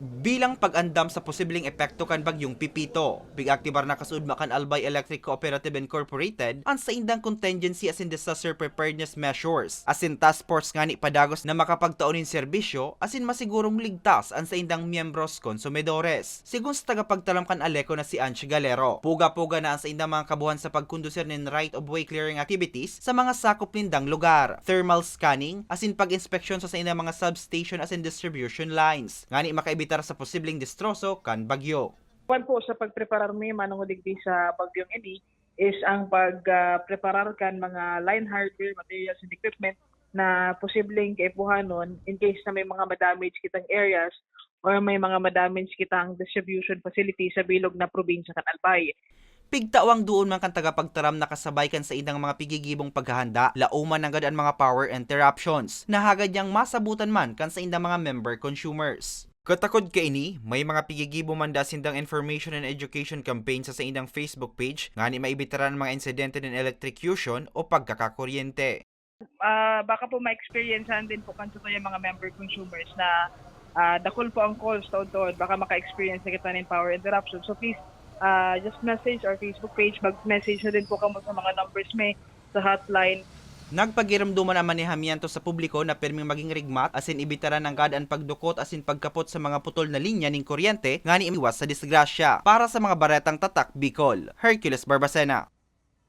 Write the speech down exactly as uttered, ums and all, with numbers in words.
Bilang pag-andam sa posibleng epekto kan Bagyong Pepito, pig-aktibar na kasuodma kan Albay Electric Cooperative Incorporated an saindang contingency asin disaster preparedness measures asin task force ngani padagos na makapagtao nin serbisyo asin masigurong ligtas an saindang miyembros konsumidores. Segun sa tagapagtaram kan ALECO na si Ange Galero, puga-puga na an saindang mga kabuhan sa pagkondusir nin right-of-way clearing activities sa mga sakop nindang lugar, thermal scanning, asin pag-inspeksyon sa saindang mga substation asin distribution lines, ngani makaibitar sa posibleng destroso kan bagyo. Kwan po sa pagpreparar mi manongod digdi sa bagyong ini is ang pag, ah, preparar kan mga line hardware, materials and equipment na posibleng kaipuhanon in case na may mga ma-damage kitang areas or may mga ma-damage kitang distribution facility sa bilog na probinsya kan Albay. Pigtawang duon man kan tagapagtaram na kasabay kan saindang mga pigigibong paghahanda, laoman nanggad an mga power interruptions, na hagad niyang masabutan man kan saindang mga member consumers. Katakod kaini, may mga pigigibo man da sindang information and education campaign sa saindang Facebook page, ngani maibitaran ang mga insidente nin electrocution o pagkakakuryente. Ah, baka po ma-experiencehan din po kan satoy mga member consumers na, ah, dakul po ang calls taon-taon, baka maka-experience na kita nin power interruption. So please, ah, just message our Facebook page, mag-message na din po kamo sa mga numbers mi sa hotline. Nagpagiromdoman an manehamiento sa publiko na pirming maging rigmat asin ibitaran nanggad an pagdukot asin pagkapot sa mga putol na linya nin kuryente ngani iwas sa disgrasya. Para sa mga baretang tatak Bicol, Hercules Barbacena.